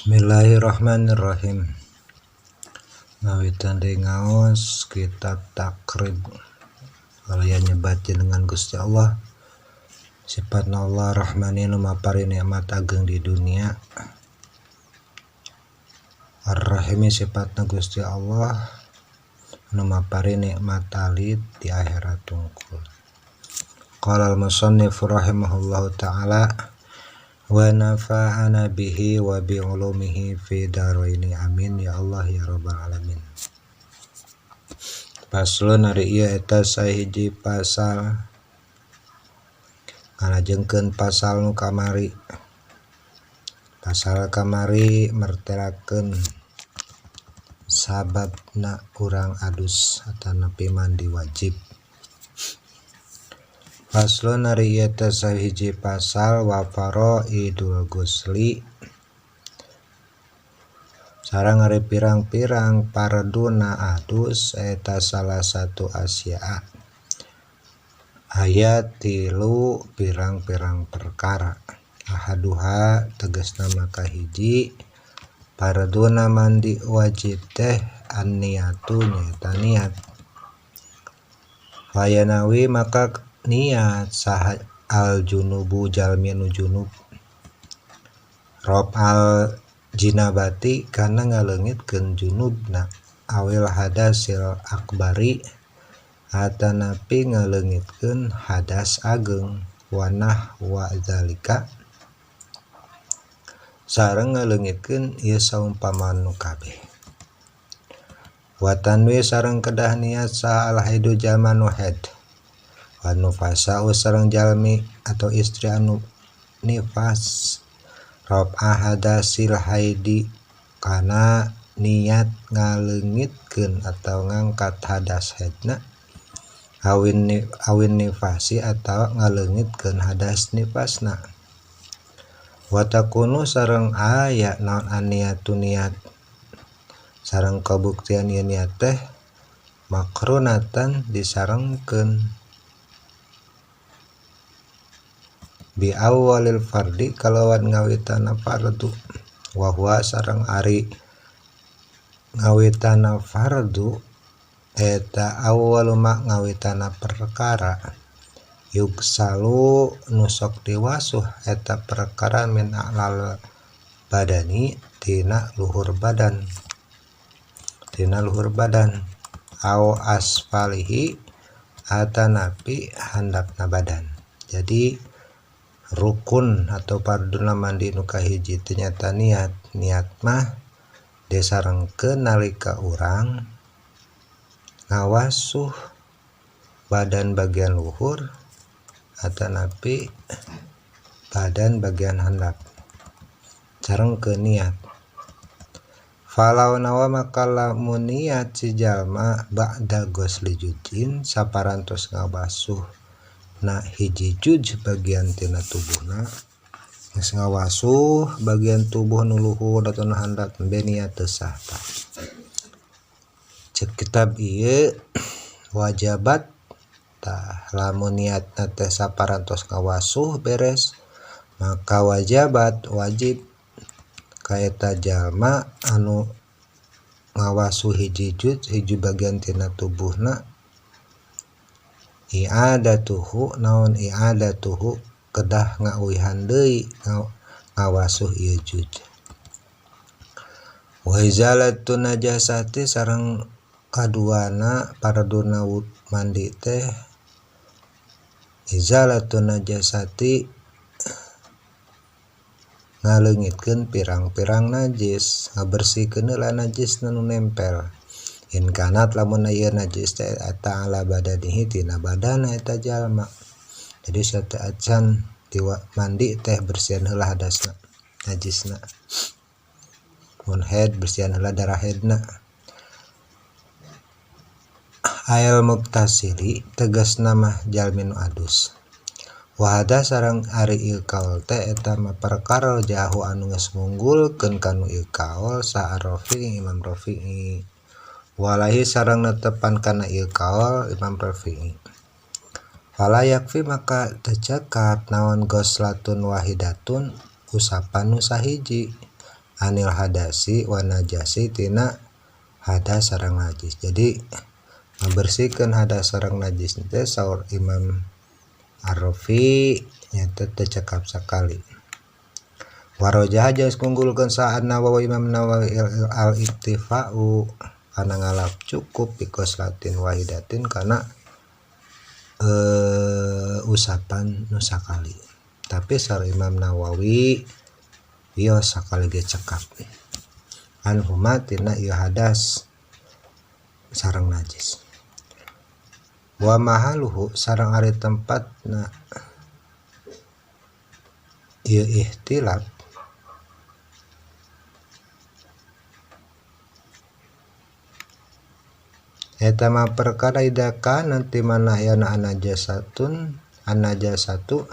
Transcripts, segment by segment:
Bismillahirrahmanirrahim. Ngawitan deui ngaos kitab Taqrib. Kalayan nyebat jenengan Gusti Allah. Sifatna Allah Rahmani nu mapari nikmat ageng di dunia. Ar-Rahimi sifatna Gusti Allah nu mapari nikmat alit di akhirat tungkul. Qala al-musannif rahimahullahu taala wa nafa'ana bihi wa bi ulumihi fi daraini amin ya Allah ya rabbal alamin. Paslon ari ieu eta sahiji pasal ngalajengkeun pasal nu kamari. Pasal kamari mertelakeun sababna urang adus atanapi mandi wajib. Faslun ari ieu teh sahiji pasal wa faraidul ghusli sareng ari pirang-pirang farduna adus eta salah satu asyaa aya tilu pirang-pirang perkara. Ahaduha tegasna maka hiji farduna mandi wajib teh an-niyatu nyaeta niat. Fayanawi maka niat saha al junubu jalmi nu junub rob al jinabati kana ngaleungitkeun junubna awil hadasil akbari atanapi ngaleungitkeun hadas ageng wanah wa zalika sareng ngaleungitkeun ieu saumpama nu kabeh. Watanwi sareng kedah niat saha al haidu jalma nu haid anu fasau sareng jalmi atau istri anu nifas rob ahadasil haidi kana niat ngaleungitkeun atau ngangkat hadas haidna awin nifasi atau ngaleungitkeun hadas nifasna. Watakunu sareng aya naon aniatu niat sareng kabuktian ieu niat teh makrunatan disarengkeun bi awalil fardi kalawan ngawitana fardu wa huwa sareng ari ngawitana fardu eta awwalu ma ngawitana perkara yuksalu nu sok diwasuh eta perkara min a'lal badani tina luhur badan au asfalihi atanapi handapna badan. Jadi rukun atau farduna mandi nu kahiji teh nyata niat. Niat mah disarengkeun nalika urang ngawasuh badan bagian luhur atanapi badan bagian handap sarengkeun niat. Falau nawa maka lamun niat si jalma ba'da ghusli jujin saparantos ngabasuh na hiji juj bagian tina tubuhna geus ngawasuh bagian tubuh nu luhur atau nu handap embe niat teu sah. Cek kitab ieu wajabat tah lamun niatna teh saparantos ngawasuh beres maka wajabat wajib kaeta jalma anu ngawasuh hiji juj hiji bagian tina tubuhna i'adatuhu naon i'adatuhu kedah ngauihan deui ngawasuh ieu juj. Wa izalatu najasati sareng kaduana farduna mandi teh izalatu najasati ngaleungitkeun pirang-pirang najis ngabersihkeun heula najisna nu nempel. In kanat lamun ieu najis teh eta ala badanihi tina badana eta jalma. Jadi sateuacan mandi teh bersihan heula hadasna najisna. Mun haid bersihan heula darah haidna. Ail muktasili tegasna mah jalmi nu adus. Wa hada sareng ari ieu kaul teh eta mah perkara jahu anu geus ngunggulkeun kanu ieu kaul saha Rafi'i Imam Rafi'i. Walahi sareng netepan kana ieu kaul Imam Rafi'i. Fala yakfi maka teu cekap naon ghuslatun wahidatun usapan nu sahiji Anil hadasi wa najasi tina hadas sareng najis. Jadi ngabersihkeun hadas sareng najis teh saur Imam Ar-Rafi nyata teu cekap sakali. Warojah geus ngunggulkeun saat Nawawi Imam Nawawi al-iktifa'u kana ngalap cukup bikoslatin wahidatin kana usapan nu sakali. Tapi saur Imam Nawawi wios sakali ge cekap. Anhuma tina ieu hadas sareng najis. Wa mahaluhu sareng ari tempatna ieu ihtilaf eta mah perkara idaka nanti mana ayana anajasatun anajasatu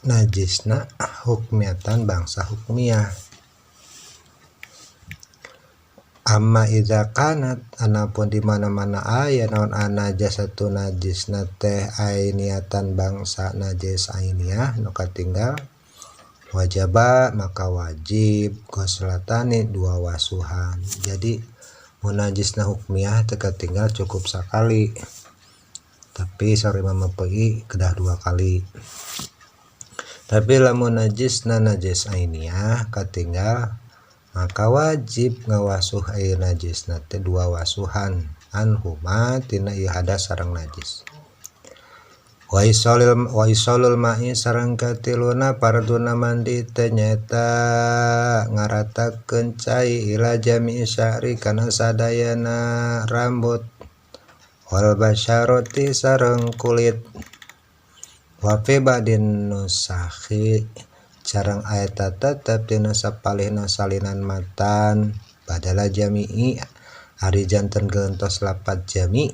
najisna hukmiatan bangsa hukmiyah. Amma idza kanat anapun di mana-mana aya naon anajasatu najisna teh ainiatan bangsa najis ainiyah nu katinggal wajaba maka wajib ghuslatani dua wasuhan. Jadi mun najisna hukmiyah teh katinggal cukup sakali, tapi saur Imam Mapei kedah dua kali. Tapi lamun najisna najis ainiyah katinggal maka wajib ngawasuh ieu najisna teh dua wasuhan anhuma tina ieu hadas sareng najis. Wa isolul ma'i sareng katiluna farduna mandi teh nyaeta ngaratakeun cai ila jami'i sya'ri kana sadayana rambut wal basyarati sareng kulit. Wa fi ba'din nusakhi sareng eta tetep dina sapalihna salinan matan badala jami'i ari janten gentos lapat jami'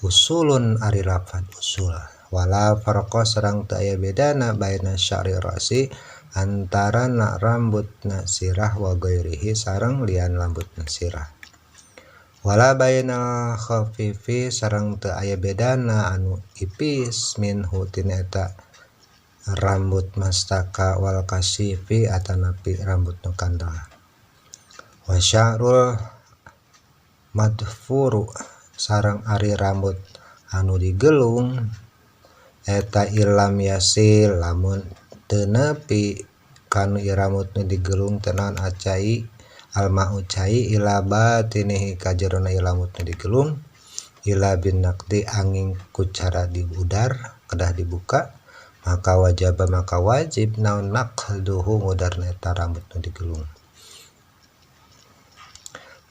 usulun ari lafad usul. Wala farqa sareng teu aya bedana baina sya'ri ra'si antara na rambutna sirah wa ghairihi sareng lian rambutna sirah. Wala bainal khafifi sareng teu aya bedana anu ipis minhu tina eta rambut mastaka wal kasifi atanapi rambut nu kandel. Wa sya'rul madfuru sareng ari rambut anu digelung eta ilam yasil lamun teu nepi kanu ieu rambut nu digelung teh naon acai almau cai ila batinihi ka jerona ieu rambut nu digelung ila bin naqdi angin ku cara diudar kedah dibuka maka wajib maka wajib naon naqduhu ngudarna eta rambut nu digelung.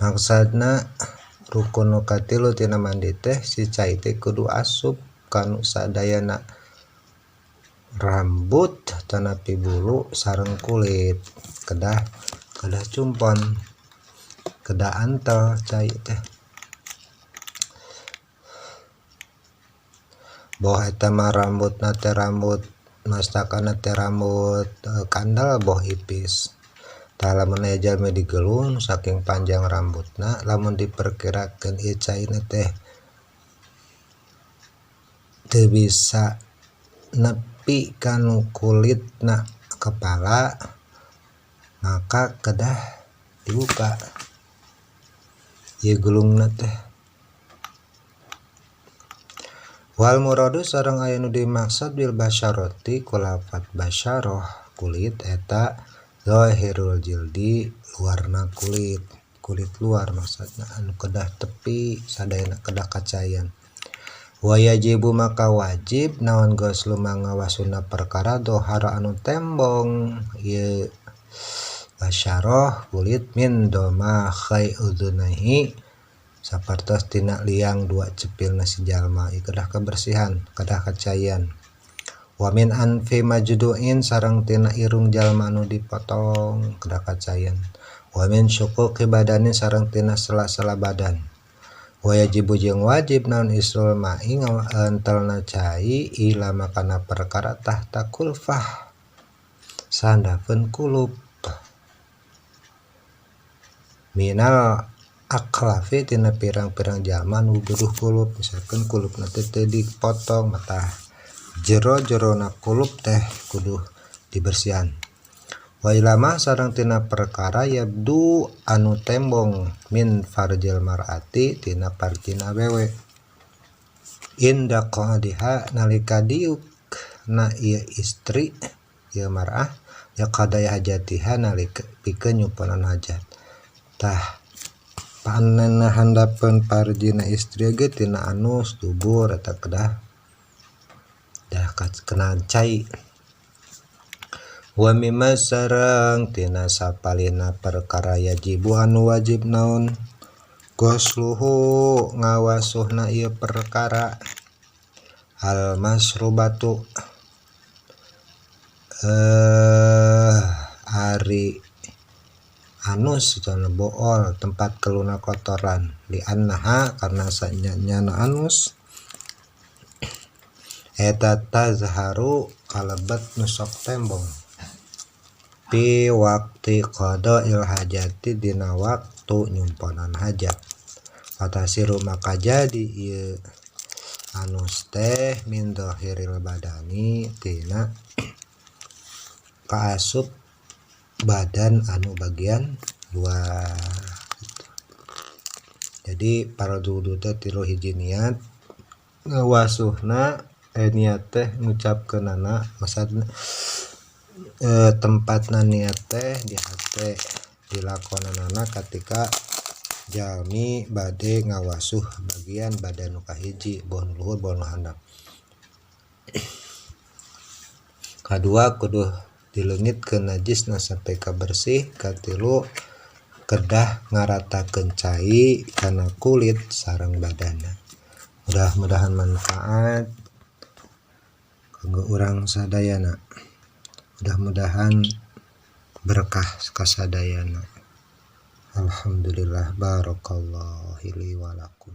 Maksudna rukun nu katilu tina mandi teh si cai teh kudu asup kanu sadayana rambut tanapi bulu sareng kulit kedah kedah cumpon kedah antel cai teh. Boh eta mah rambutna teh rambut mastakana teh rambut kandel boh ipis. Tah lamun aya jalmi digelung saking panjang rambutna lamun diperkirakeun ieu caina teh teu bisa nepi kanu kulitna kepala maka kedah dibuka ieu gelungna teh. Wal muradu sareng aya nu dimaksud bil basyarati kulafat basyarah kulit eta zahirul jildi luarna kulit, kulit luar maksudna anu kedah tepi sadayana kedah kacayan. Wa yajibu maka wajib naon ghuslu mangawasuna perkara dohara anu tembong ieu basyarah kulit min doma khai udunaihi sapertos tina liang dua cepilna si jalma ieu kedah kebersihan kedah kacayan. Wa min anfi majdu'in sareng tina irung jalma anu dipotong kedah kacayan. Wa min syuquqi badani sareng tina sela-sela badan. Wa yajibu jeung wajib naon isrul ma'i entelna cai ila makana perkara tahta kulfah sandapeun kulup minal aklafi tina pirang-pirang jalma nu butuh kulup, misalkan kulupna teh teu dipotong matah jero-jerona kulup teh kudu dibersihan. Wa ilama sareng tina perkara yabdu anu tembong min farjil mar'ati tina parjina awewe inda qadiha nalika diuk na ieu istri ieu mar'ah ya qadaya hajatiha nalika pikeun nyuponan hajat. Tah panena handapeun parjina istri ge tina anus dubur eta kedah dah kena cai. Wa mimma sareng tina sapalina perkara yajibu anu wajib naon gosluhu ngawasuhna ieu perkara al masrubatu ari anus cenah bool tempat keluna kotoran li annaha karena sanyana anus eta tazharu kalebet nu sok tembong pi waqti qada'il hajati dina waktu nyumponan hajat fatasiru maka jadi ieu anus teh min dhahiril badani tina kaasup badan anu bagian luar. Jadi fardu wudu teh tilu hiji niat ngawasuhna niat teh ngucapkeunana maksudna tempatna niat teh di hate dilakonanana ketika jalmi bade ngawasuh bagian badan nu kahiji boh nu luhur boh nu handap. Kadua kudu dileungitkeun najisna sampai ka bersih. Katilu kedah ngaratakeun cai kana kulit sareng badanna. Mudah-mudahan manfaat kanggo urang sadayana. Mudah-mudahan berkah kasadayana. Alhamdulillah barakallahu li wa lakum.